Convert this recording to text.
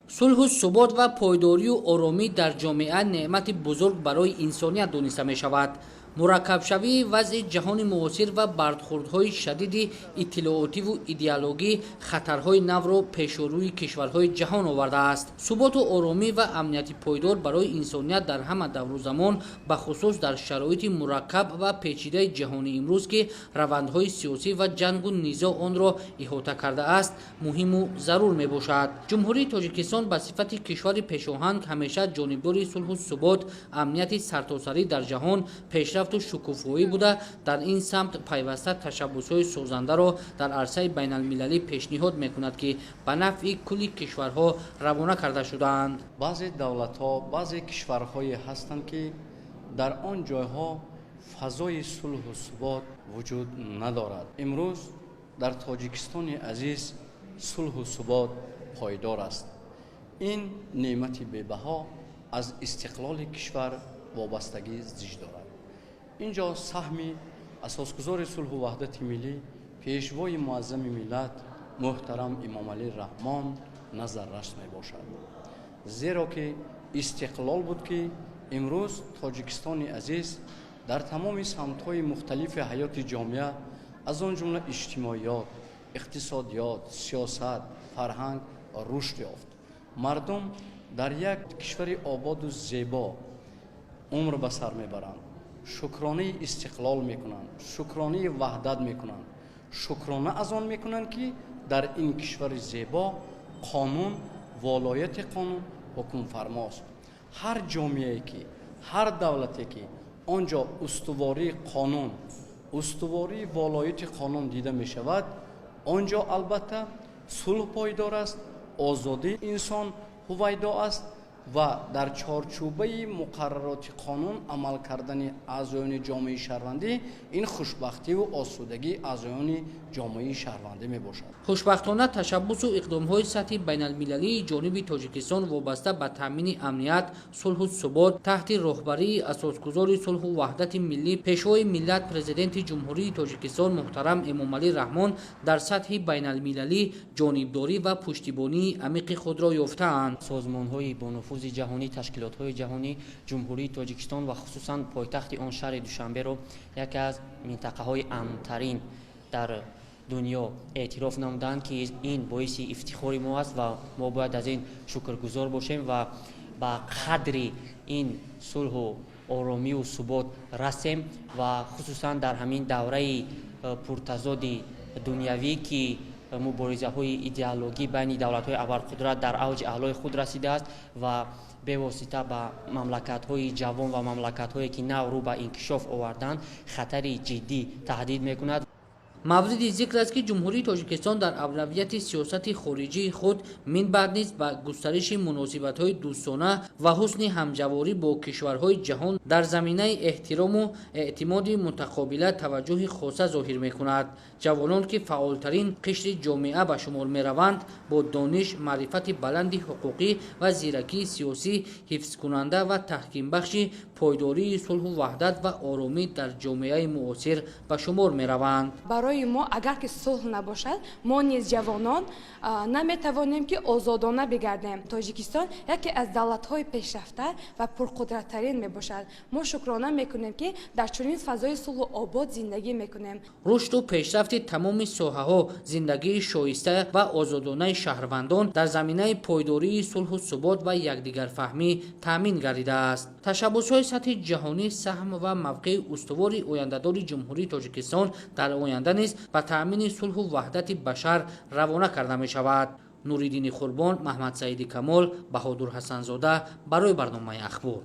Сулҳу субот ва пойдорию оромӣ дар ҷомеа неъмати бузург барои инсоният дониста мешавад. Мураккабшавии вазъи ҷаҳони муосир ва бардхӯрдҳои шадиди иттилоотиву идеологӣ хатарҳои навро пешорӯи кишварҳои ҷаҳон овардааст. Суботу оромӣ ва амнияти пойдор барои инсоният дар ҳама давру замон, бахусус дар шароити мураккаб ва печидаи ҷаҳони имрӯз, ки равандҳои сиёсӣ ва ҷангу низоъ онро иҳота кардааст, муҳиму зарур мебошад. Ҷумҳурии Тоҷикистон ба сифати кишвари пешоҳанг ҳамеша ҷонибдори сулҳу субот, амнияти сартосарӣ дар ҷаҳон, пешрафту шукуфоӣ буда, дар ин самт пайваста ташаббусҳои созандаро дар арсаи байналмилалӣ пешниҳод мекунад, ки ба нафъи кулли кишварҳо равона карда шудаанд. Баъзе давлатҳо, баъзе кишварҳое ҳастанд, ки дар он ҷойҳо фазои сулҳу субот вуҷуд надорад. Имрӯз дар Тоҷикистони азиз сулҳу субот пойдор аст. Ин неъмати бебаҳо аз истиқлоли кишвар вобастагӣ зич дорад. Ин ҷо саҳми асосгузори сулҳу ваҳдати миллӣ, Пешвои муаззами миллат, муҳтарам Эмомалӣ Раҳмон назаррас мебошад, зеро ки истиқлол буд, ки имрӯз Тоҷикистони азиз дар тамоми самтҳои мухталифи ҳаёти ҷомеа, аз он ҷумла иҷтимоиёт, иқтисодиёт, сиёсат, фарҳанг рушд ёфт. Мардум дар як кишвари ободу зебо умр ба сар мебаранд, шукронаи истиқлол мекунанд, шукронаи ваҳдат мекунанд, шукрона аз он мекунанд, ки дар ин кишвари зебо қонун, волояти қонун ҳукмфармост. Ҳар ҷомеае ки, ҳар давлате ки он ҷо устувории қонун, устувории волояти қонун дида мешавад, он ҷо албатта сулҳ пойдор аст, озодии инсон ҳувайдо аст ва дар чорчӯбаи муқаррароти қонун амал кардани аъзоёни ҷомеаи шаҳрвандӣ ин хушбахтиву осудагии аъзоёни ҷомеаи шаҳрвандӣ мебошад. Хушбахтона, ташаббусу иқдомҳои сатҳи байналмилалии ҷониби Тоҷикистон вобаста ба таъмини амният, сулҳу субот таҳти роҳбарии асосгузори сулҳу ваҳдати миллӣ, Пешвои миллат, Президенти Ҷумҳурии Тоҷикистон муҳтарам Эмомалӣ Раҳмон дар сатҳи байналмилалӣ ҷонибдорӣ ва пуштибонии амиқи худро ёфтаанд. Созмонҳои бонуфузи ҷаҳонӣ, ташкилотҳои ҷаҳонӣ Ҷумҳурии Тоҷикистон ва хусусан пойтахти он, шаҳри Душанберо, яке аз минтақаҳои амнтарин дар дунё эътироф намуданд, ки ин боиси ифтихори мо аст ва мо бояд аз ин шукргузор бошем ва ба қадри ин сулҳу оромиву субот расем. Ва хусусан дар ҳамин давраи пуртазоди дунявӣ, ки муборизаҳои идеологӣ байни давлатҳои абарқудрат дар авҷи аълои худ расидааст ва бевосита ба мамлакатҳои ҷавон ва мамлакатҳое, ки нав рӯ ба инкишоф оварданд, хатари ҷиддӣ таҳдид мекунад. Мавриди зикр аст, ки Ҷумҳурии Тоҷикистон дар авлавияти сиёсати хориҷии худ минбаъд низ ба густариши муносибатҳои дӯстона ва ҳусни ҳамҷаворӣ бо кишварҳои ҷаҳон дар заминаи эҳтирому эътимоди мутақобила таваҷҷӯҳи хоса зоҳир мекунад. Ҷавонон, ки фаъолтарин қишри ҷомеа ба шумор мераванд, бо дониш, маърифати баланди ҳуқуқӣ ва зиракии сиёсӣ ҳифзкунанда ва таҳкимбахши пойдории сулҳу ваҳдат ва оромӣ дар ҷомеаи муосир ба шумор мераванд. Барои мо агар ки сулҳ набошад, мо низ, ҷавонон, наметавонем, ки озодона бигардем. Тоҷикистон яке аз давлатҳои пешрафта ва пурқудраттарин мебошад. Мо шукрона мекунем, ки дар чунин фазои сулҳу обод зиндагӣ мекунем. Рушду пешрафти тамоми соҳаҳо, зиндагии шоиста ва озодонаи шаҳрвандон дар заминаи пойдории сулҳу субот ва якдигарфаҳмӣ таъмин гардидааст. Ташаббусҳои сатҳи ҷаҳонӣ, саҳм ва мавқеи устувори ояндадори Ҷумҳурии Тоҷикистон дар оянда низ ба таъмини сулҳу ваҳдати башар равона карда мешавад. Нуриддини Қурбон, Маҳмадсаиди Камол, Баҳодур Ҳасанзода барои барномаи «Ахбор».